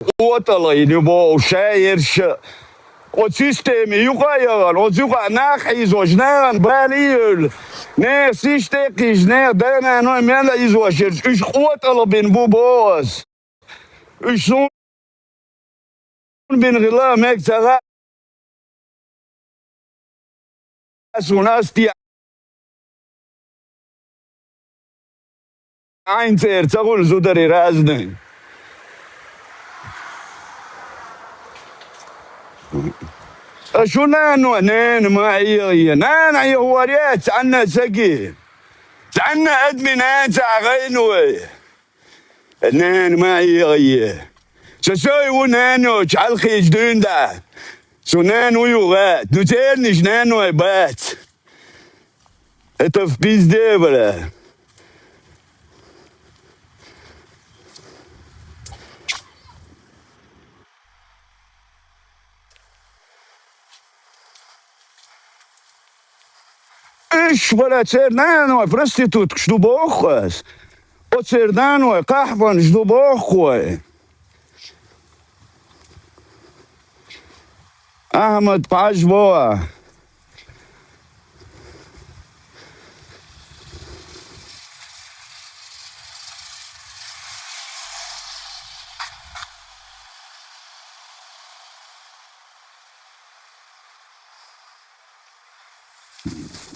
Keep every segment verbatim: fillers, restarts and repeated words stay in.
КъотӀалгӀа йина ю боху шаерша. Оцу системин юкъа а яхана, оцу юкъа нах хьийзош, нахана бала а йолуш, нехан сиша тӀе а кхийсина, нехан да-наной мел а хьийзош ерш, уьш къотӀалгӀа бина бу боху ас. Уьш суна бина хилла а мега ца хаьа суна, ас те Ӏайн цӀера ца хуьлу зударий разный. Ткъа шу нано, нана ма Ӏехае, нана Ӏехор яц цхьанна а саги. Цхьанна а адамийн нана ца гӀайна вай. Нана ма Ӏехае. Со сой ву нана йоцуш хьалхийча дуьйна дӀа. Со нана ву ю гӀа. Ну, церниш наной бац. Это в пизде, бля. Уьш, бля, церан наной проституткаш ду боху ас. Оцеран наной кхахьбанаш ду боху вай. Ахьмад-Пхьажа боху.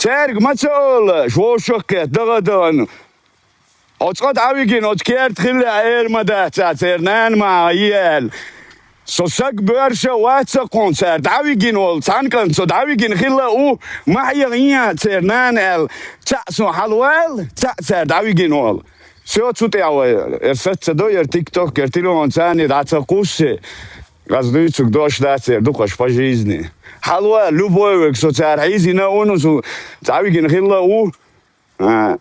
Цаьрга ма ца олу, аша вовшах а кхетта, даха-дахана. Оцу цкъа дӀавигина, оцу керта хилла а эр ма дац, церан нана ма Ӏехае аьлла. Со саг боьрша а вац-кх хьуна, цара дӀавигина волу цхьана кӀанта со дӀавигина хилла а ву, ма хьехийна церан нана аьлла. Цхьаъ со хьалаваьлла, цхьаъ цара дӀавигина волу. Всё, цу тӀехь вай, яра саца ца до, яра тикток, яра телефон царна дӀа ца кхуссу. Аз дуьйцург дош дац, яра дукхаш по жизни. Хьалаваьлла, любой верг со цара хьийзийна а ву, ну, со дӀавигина хилла а ву. А,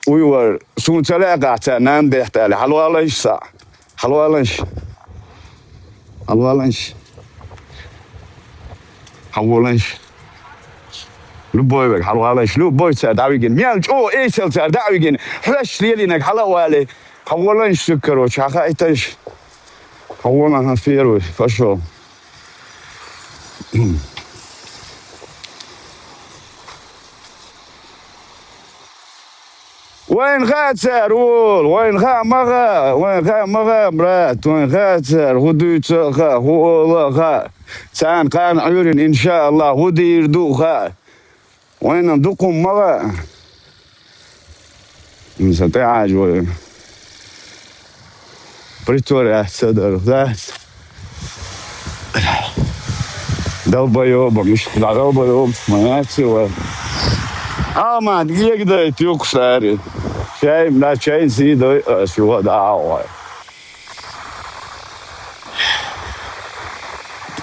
уй вара, суна ца лаьа ахь цара нана дехта аьлла, хьалаваланаш схьа. Хьалаваланаш. Хьалаваланаш. Хьаволанаш. Любой верг, хьалаваланаш. Любой цара дӀавигина. Мел чӀогӀа эсала цара дӀа а вигина. Хьоьстуш лелийнарг хьала а валий. Хьаволанаш цуьнга, короче, хьахаийтанаш. Хьаволан хьан первый, пошёл. Вайна хаьа цара, вол, вайна хаьа ма хаьа, вайна хаьа ма хаьа, брат, вайна хаьа цара, хӀун дуьйцу а хаьа, хӀун олу а хаьа. Царна кхана Ӏуьйрина, иншааллахӀ, хӀун дийр ду а хаьа. Вайна дукха хӀума ма хаьа. Сан тӀе Ӏаьржа вай. Притворяться дара, да? Долбоёбам, иштта долбоёб, ма яц вай. Ахьмад, кӀегадайта юкъа сари. Чай, да, чайна сий дой, ас юха дӀа а вай.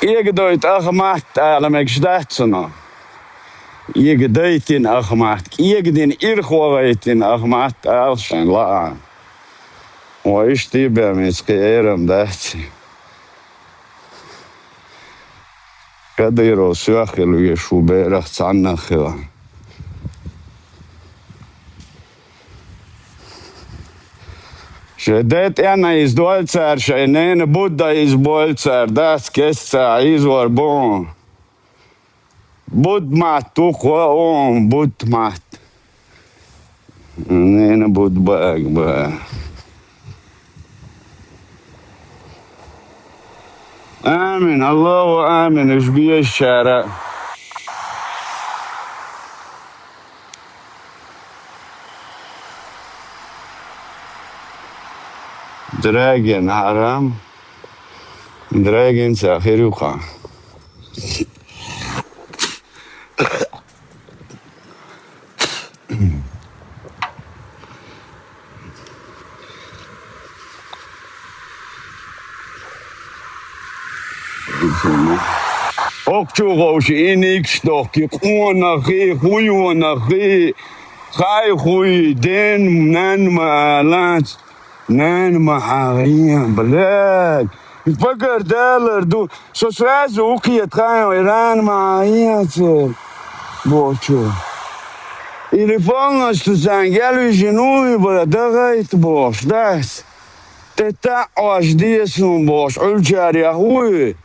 КӀегадайта Ахьмад ала мегаш дац цунах. КӀегадайтина Ахьмад, кӀегадина ирх вахийтина Ахьмад ала шайн лаа. Вай иштта бен меца кхин эрам дац. Кадыров соьх хила везаш ву, берах цхьаннах хила. Шайн де тӀе а иза дойла цара, шайн нена Будда иза бойла цара, дас кеста ца Ӏийзор бу хьуна. Буд-матт ву-кх ван, буд-матт. Нена буд бааг ба. Амин, Аллаху амин, уьш безачара. Драгин хьарам. Драгин ца хир ю-кха. ХӀокху чу гӀовш и никаш дохку, и къонахий, хуйонахий, хай хуй, ден, нан ма алац. Нана ма хьагӀен, блядь. Багар далар ду. Со сразу укхета хаьа, и рана ма хьагӀен церан. Бохучу. Или полностью сан гел вижина вуй, бля, дагайта бохуш, дас. Де таӀош деза суна бохуш, Ӏуьллучарех вуй?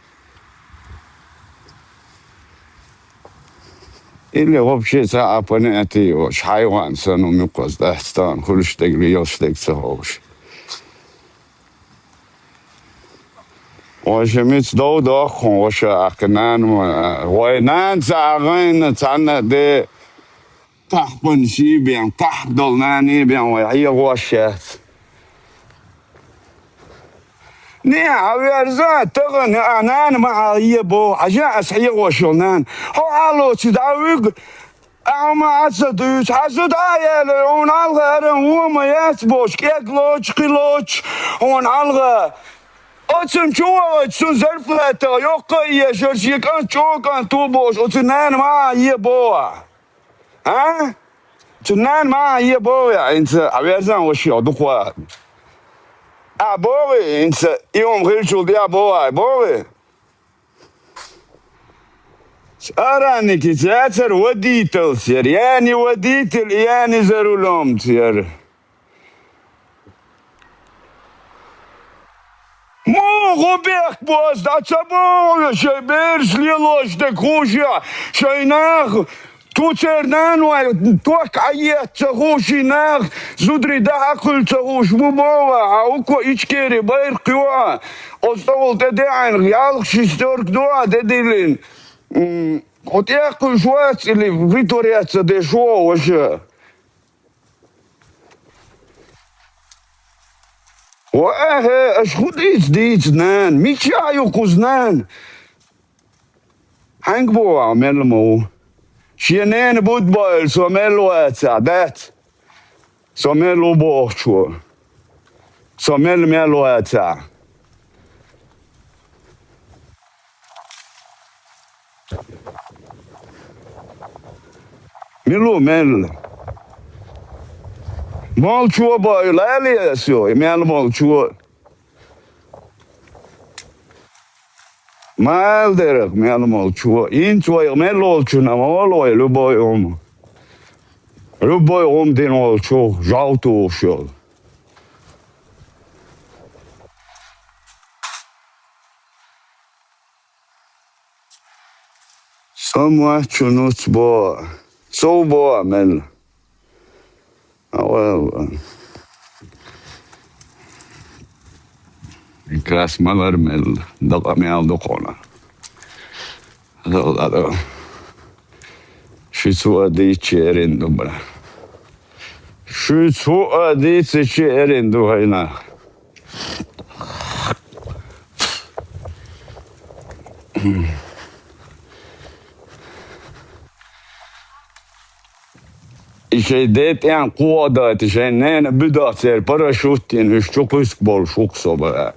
Или вообще цхьа а понятие йоцуш, хьайван санна муьлххаза дац тахана, хуьлуш дерг, лелаш дерг ца ховш. Ваша, мица дов доххун, ваша, ахкха нана ма, вай нана ца гӀайна, цхьанна а де, тахпан ший бен, тахп долу нана бен вай хьегӀош яц. Не, хьан верза, тахана а нана ма хьан е боху, хьажа ас хьегӀош йолу нана. Хьо хьалоцу дӀа вуьгу, ахьа ма Ӏа ца дуьйцу, хьан зуда а яьлла, хьуна хьалха хӀара вон ма яц бохуш, кӀег лоцу, кхин лоцу, хьуна хьалха. Оцунна чу вахача, цунна зарплата йоккха а ешара, шен кӀант чӀогӀа кӀант ву бохуш, оцу нана ма хьан е боху. А? Цу нана ма хьан е боху, я, хӀинца, хьан верзан ваша йоху дукха. А, боху, хӀинца, и хӀума хилчул тӀехь боху, а, боху. Аранники цецара водительс яра, я не водитель, я не за рулём яра. Муха бехк бозу, дӀа ца боху, шайн бераш лелош дерг хууш, шайн нах, ту церан наной ток Ӏаетта ца хууш, и нах зударий дахьа кхуьлла ца хууш, му боху, хьан хӀуко Ичкери байракх йо а, оцу тӀехула тӀедеана ялх шестёрка ду а тӀедиллина. М, хьо тӀекхуьйш вац или притворяться деш ву хьо, ваша? Ва ахье, аша хӀун дийца дийца, нана? Мичахь ю кхуза нана? Хьаьнга боху ахьа, мел ма ву? Шен нена будбойла, со мел вацахь, дац? Со мел ву бохучо. Со мел, мел вацахь. Мила ву мел? Молчу бой, лали ас ю, и мел молчу. Ма ала дерах, мел молчу. ХӀинца вайх мел волчунна ма вала вай, любой хӀума. Любой хӀума дина волчу, жовту вуш йолу. Со ма чу нуц бо, сов бо мел. Ава, ава. Как раз малар мел, дакъа мел дукхуна. Ада, ада. Ши цу а дийцчи эрин ду бара. Ши цу а дийцчи эрин ду хӀайна. И шайн де тӀен кхо а дайта, шайн нена буьдахцера парашют йина, уьш чу кхуьск болуш ву-кх со бара.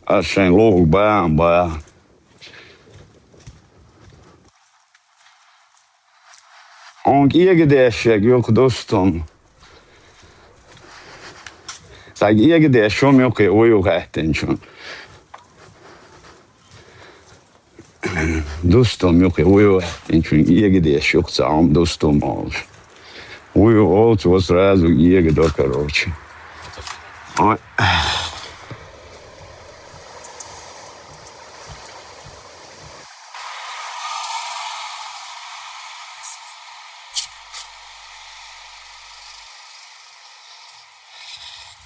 Ас шайн лугӀу баан баха. Хьуна кӀегадеш ерг ю-кх дустум. Сан кӀегадеш хӀума ю-кх и, вуй ву хаьттинчун. Дустум ю-кх и, вуй ву хаьттинчун, кӀегадеш ю-кх цхьа хӀума дустум олуш. Вуй ву олу, цо сразу кӀегадо, короче. Ой.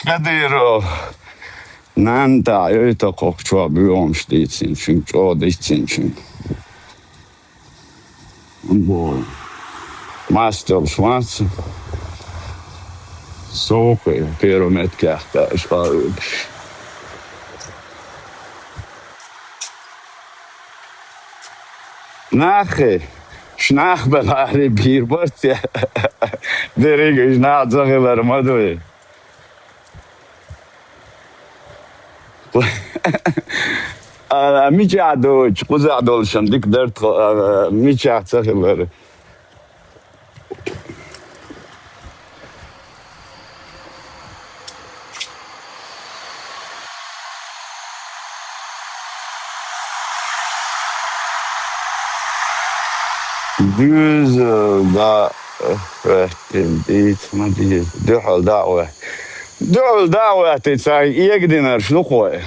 Кадыров. Нанна тӀехь йойта кхокху чохь боьхамаш дийцинчуьнга, чӀогӀа дийцинчуьнга. Бо. Мастер швац. Сокхи, первый меткех кхаьаш къа уьдуш. Наххе, шу нах белахьарий бийр барт я? Дерриг уьш нах ца хилар ма дуй. А, мичахь доцуш, кхузахь долуш сан дика дара тхо, а, мичахь ца хилар. Дуьйза, да, хӀоьттина дийца ма дийца, дуьхьал дӀа а ваьхна. ДуьгӀал дӀа а ваьттий, цхьа эгадинарш ду-кх вай.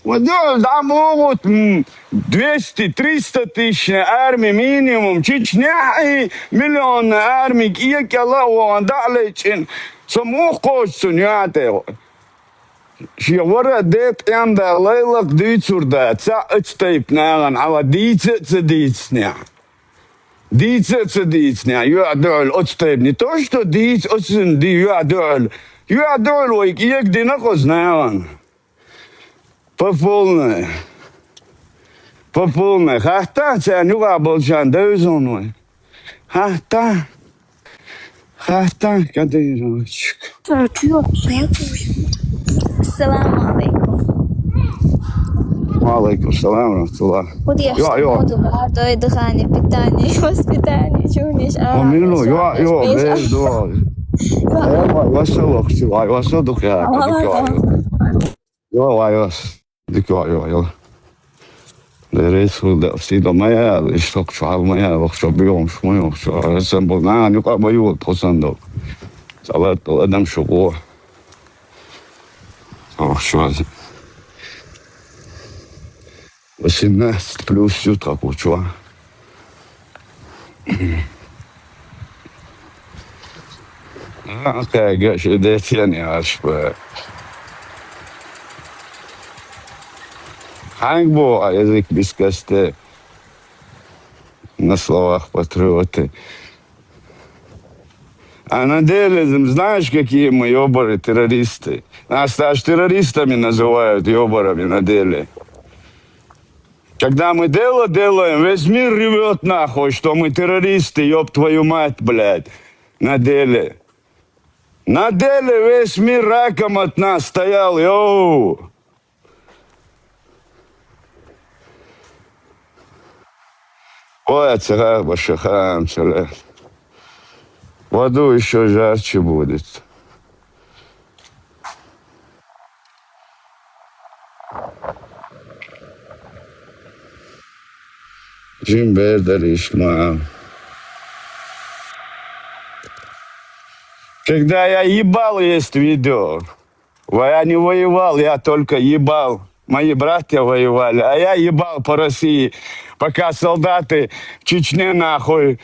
Ва дуьхьал дӀа мугӀут, м, двести, триста тысячный арми минимум Чечняхь, и миллионный арми кӀекӀала а вогӀан дӀа а лечкъина, со муха кхочу цунна юьхь тӀе? Шен вара де тӀем да лайлакх дуьйцур да, цхьа оцу тайпа нахана хьала дийца а ца дийцинехь. Дийца а ца дийцинехь, юьхь дуьхьал оцу тайпа. Не то, что дийца оцу ди-, юьхь дуьхьал. Юьхь дуьхьал вай кӀегадина кхуза нахана. По полной. По полной. Хатта царна юкъахь болчарна девза хьуна вай. Хатта. Хатта, Кадырович. Салам алейкум. Ва алейкум салам ва рахматуллах. Худеш Йо, йо. Моду бардой дыхание, питание, воспитание, чугунеш, а, Амину, йо, йо, бер, до. Йо. Э, ва-, васалок, вай, васал дукъя, Ва-, дукъя, ва-, йо. Йо, вай, вас. Дика йо, йо. Деррис хӀума да, сийдо ма яла, иштта чухьал ма яла, вахчо бигӀумаш ма йохчо. Сан бу нана юкъа ма юла, тхо сан дог. Салат адам шу гӀо. Вахчо. Восемнадцать плюс ю тхакучо. А, кхаьга ши детен яш ба. Хьанг бу а язык без костей. На словах патриоты. А на деле, знаешь, какие мы ёбары террористы? Нас даже террористами называют, ёбарами на деле. Когда мы дело делаем, весь мир ревёт нахуй, что мы террористы, ёб твою мать, блядь. На деле. На деле весь мир раком от нас стоял, йоу. Ой, а цигара башахам, цигара. В аду ещё жарче будет. Джим Бердер Ишмаил. Когда я ебал, есть видео. Ва-, я не воевал, я только ебал. Мои братья воевали, а я ебал по России, пока солдаты в Чечне, нахуй,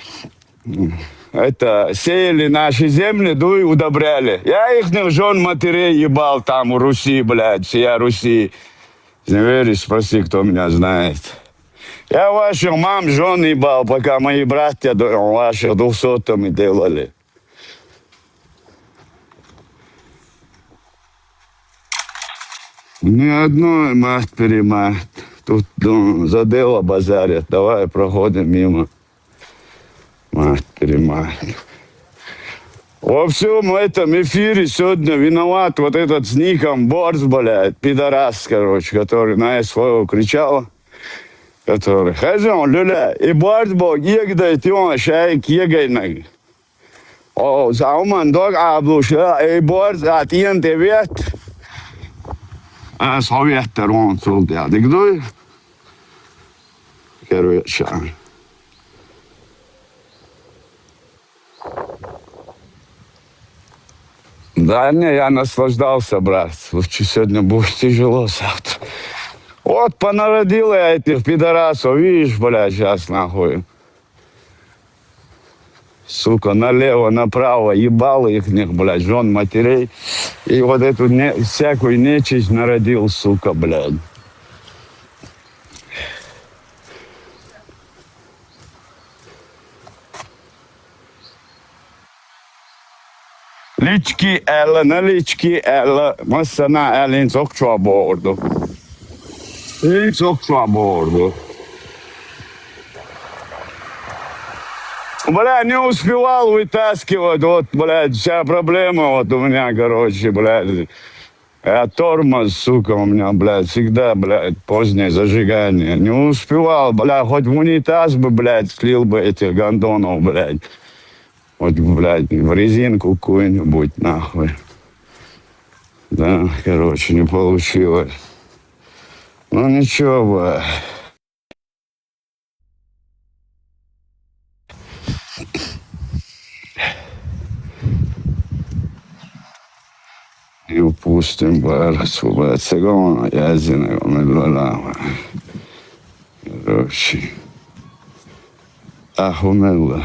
это, сеяли наши земли, дуй, удобряли. Я ихних жён матерей ебал там, у Руси, блядь, всея Руси. Не веришь, спроси, кто меня знает. Я ваших мам, жён ебал, пока мои братья ду-, ваших двухсотыми делали. Ни одной мат-перемат. Тут, ну, за дело базарят. Давай проходим мимо. Мат-перемат. Во всём этом эфире сегодня виноват вот этот с ником Борс, блядь, пидорас, короче, который на своего кричал, который: «Хазон, люля, и Борс бо, егда, и ты он, шайк, егайнаг». О, за уман дог аблуш, э, и Борс, а ты ен те вет. А совет тарон сулдя. Дигдуй? Короче. Да не, я наслаждался, брат. Лучше сегодня будет тяжело, завтра. Вот понародила я этих пидорасов, видишь, блядь, сейчас нахуй. Сука, налево, направо, ебал ихних, блядь, жён матерей. И вот эту не-, всякую нечисть народил, сука, блядь. Лички аьлла, налички аьлла, массана аьлла, хӀинца охчо бохурду. ХӀинца охчо бохурду. Бля, не успевал вытаскивать, вот, блядь, вся проблема вот у меня, короче, блядь. Я тормоз, сука, у меня, блядь, всегда, блядь, позднее зажигание. Не успевал, бля, хоть в унитаз бы, блядь, слил бы этих гондонов, блядь. Хоть, блядь, в резинку какую-нибудь, нахуй. Да, короче, не получилось. Ну ничего, бля. Упустим бара цу бацаго, язина мелла лама. Короче. Аху мелла.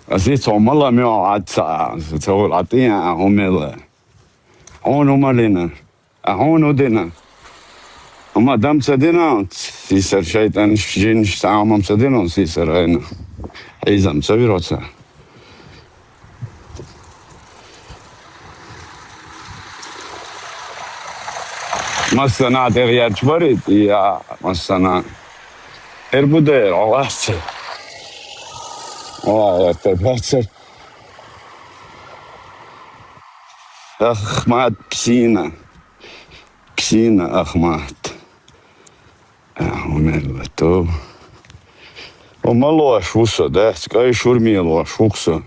Аси цомала мё аца, цол атия аху мелла. Ону малина. Ахуну дина. Амма дам ца дина, сисар шайтан жин саамам ца дина, сисар айна. Айзам ца вироца. Масана дер ярч барит, я масана. Эр будер, олацы. Ой, это бацер. Ахмат псина. Псина Ахмат. Умерлато. О, малош вуса, да? Скай шурми лош вукса.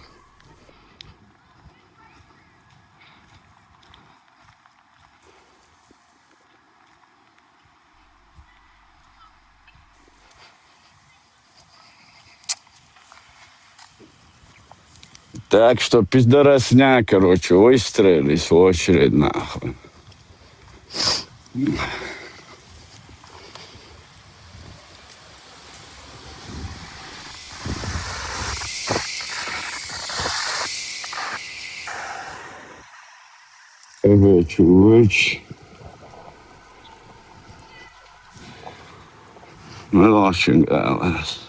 Так что пидорасня, короче, выстроились в очередь, нахуй. Эве чувыч. Ну, очень галас.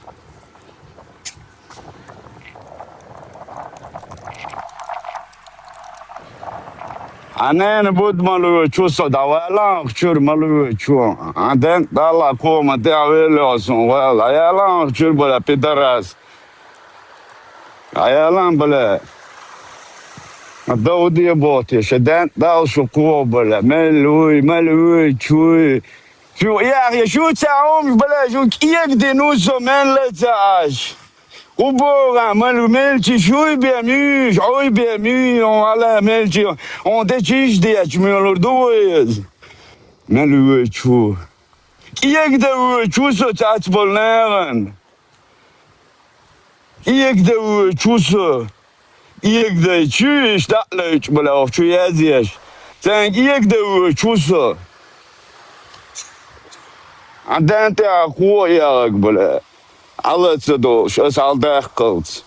Анен буд малу чусо давала чур малу чу. Аден дала кома де авеле осон вала. Яла чур бала пидорас. Аялан, бля. Дауди боти, шеден дал шуко, бля. Мелуй, мелуй, чуй. Шу, я, я шу цаум, бля, шу киек денусо мен лецаш. Убога, мелу мелчи, шуй бемиш, ой бемиш, он ала мелчи, он де чиш де, чмелур дуез. Мелуй чу. Киек де уй чусо цац болнеран. Иегде уй чусо, иегде чуиш, да лэйч, бля, ох, чу язеш. Тэн иегде уй чусо. А дэн тэ ахуо яраг, бля. Алэцэ дол, шэс алдах кылц.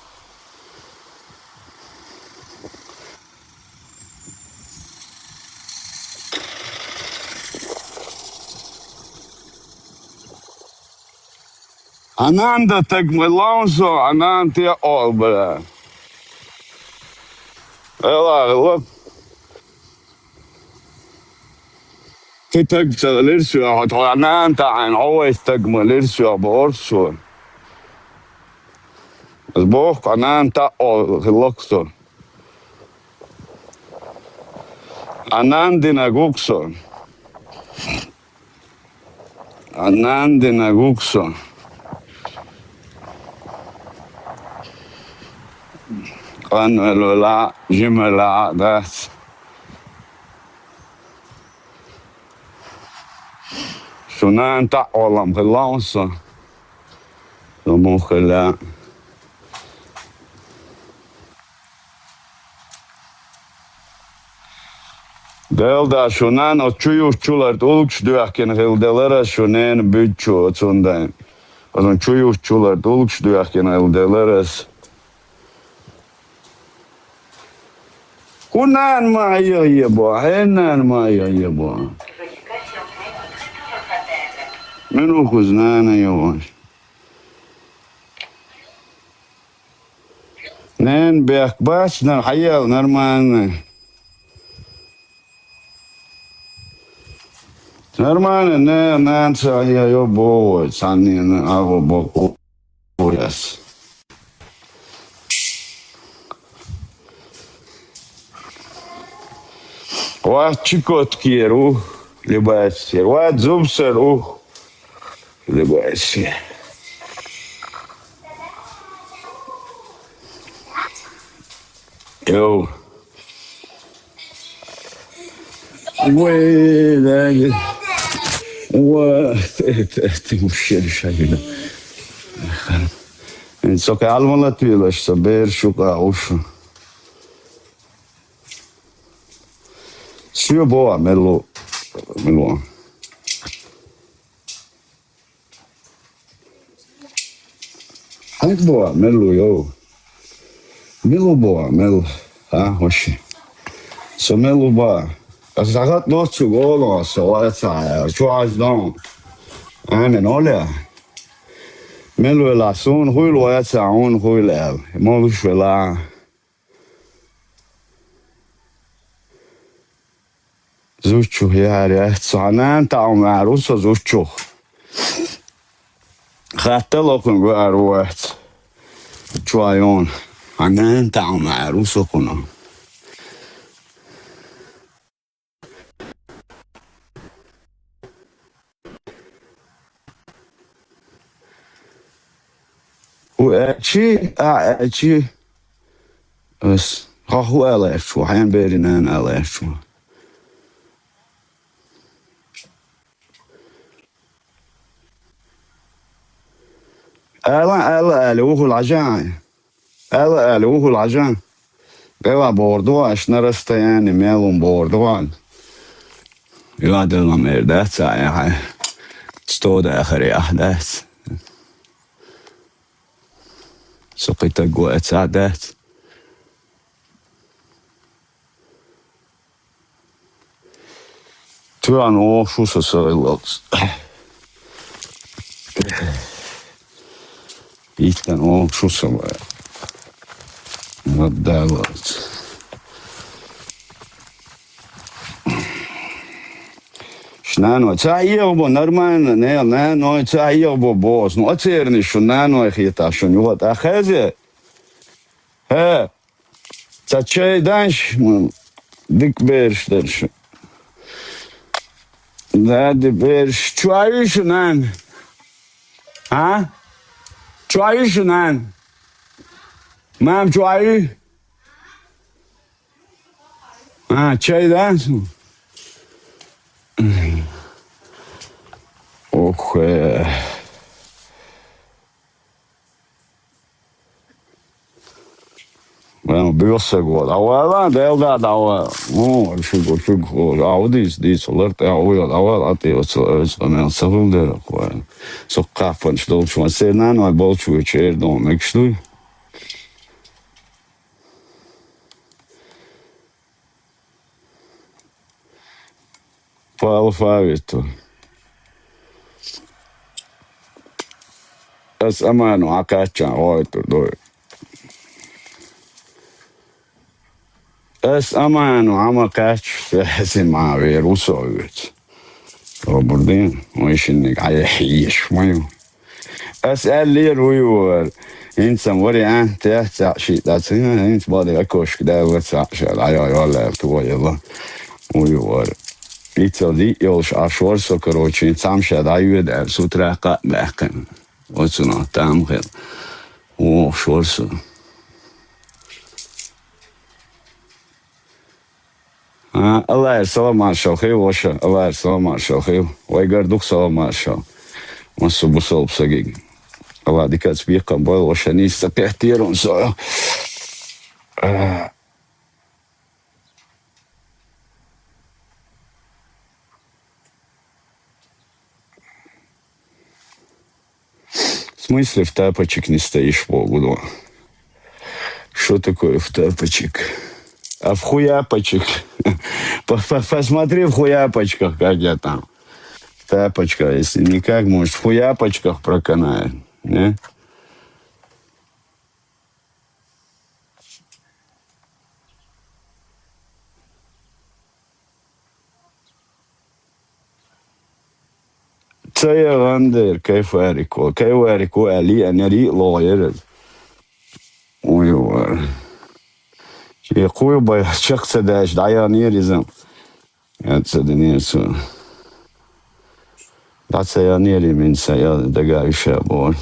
Ананда так мэлаунсо, анан тэ ол, бля. Эла, эла. Тэ так цэлэр сюа, хото анан та ан, ой, так мэлэр сюа, борсо. Сбох, анан та ол, хылоксо. Анан динагуксо. Анан динагуксо. Кан велвела, жимела, дас. Шунан та олам хылаунсо. Нумухыла. Дэлда шунан от чуюрчулар улукш дюахкин хилдэлэрэ шунэн бычу отсундан. Отун чуюрчулар улукш дюахкин хилдэлэрэ. Кунан ма ебо, хэнан ма ебо. Мен ухузнана ёваш. Нэн бэхбас, нэр хаял, нормально. Нормально, нэ, нэн, ца, я, ё, бо, цани, нэ, а, бо, бо, о, яс. Ва чикот киру, либо сир. Ва зубсеру, либо сир. Йоу. Ой, да, ва, ты, ты, ты вообще решай, да. Сока алмала ты лаш, собер шука ушу. Чё бо, мелу, мелу. Хьанг бо, мелу, йо. Мелу бо, мел. А, вообще. Со мелу бо. Аз загат доцу голо, со ваца, чё аз дом. Ами, ноля. Мелу ла сун, хуйл ваца, ун хуйл эл. Молуш вела. Зуччух яхьар яц, цхьа нана таӀу мара ву со зуччух. Хаттал окхуьнга ваар ву вац. Чуайон. Хьа нана таӀу мара ву со кхуна. Ху аьлчи, а аьлчи, ас, хьо хӀу аьлла аьлча ву, хьайн беррина нана аьлла аьлча ву. Аьлла, аьлла, аьлла, вухула хьажа хьайн. Аьлла, аьлла, вухула хьажа. Гайла бохур ду, аш на расстояние мел ву бохур ду. Йоаделла мер дац, а яхьа. Сто дахар яхь дац. Со кхин таг ву а ца дац. Туьан вохуш ву со сагӀиллалц. Иттан вохуш ву со ва. Ваддалалц. Шнано, ца хьехабо, нормально, не, наной, ца хьехабо, босс. Ну, ацерни шу, наной хета шун, юха тӀа хезе? Хе, ца чай данш, м, дик берш дерш. Да, ди берш. Чуави шу, нан? А? Чуави шу, нан? Мам, чуави? А, чай, да? Ох, э. Вайн буьйса гӀо. Дӏавала, дел да дӏавала. Ну, шуьга, шуьга, а, удис, дис, лар тӏе, а, уйла, дӏавала, а, тӏе, оцу, оцу, мен сагул дера, кхой. Со кхаппанч долчу, ма се нан, ма болчу, чер дон, мекш дуй. По алфавиту. Ас аману акача, ой, ту, дой. Ас аману ама кач, син ма вер усовец. Обурдин, ой, шинник, ай, еш, мою. Ас аьллера вуй вара. ХӀинца вари, а, тӀехь цхьаъ шиъ дац, хӀинца баде окошко даьлла цхьаъ ша, дӀайо, йоллаьлла, тхо елла. Вуй вара. Ицал диъ йолуш Ӏаш вара со, короче, хӀинца цхьамма ша дӀайоьду аьлла, с утра кхаъ баьккхина. Оцунах там хила. Вохуш вара со. А, Аллахьера салам маршалла хила, ваша, Аллахьера салам маршалла хила. Вайгара дукха салам маршалла. Массо бусалба сагиг. Аллахь дикаца бекхам бойла, ваша, нийса ца кхеттера хӀун со. А. В смысле в тапочек не стоишь, Богу, ну? Что такое в тапочек? А в хуяпочек? По- по- Посмотри в хуяпочках, как я там. В тапочках, если никак, может, в хуяпочках проканает, не? Ца яхандер, кайфарико, кайфарико, али, анери, лоер. Уй, вар. Ши кхуй бай, чак ца даш, даян еризам. Я ца динер су. Да ца ян ери, мин ца я дага иша бор.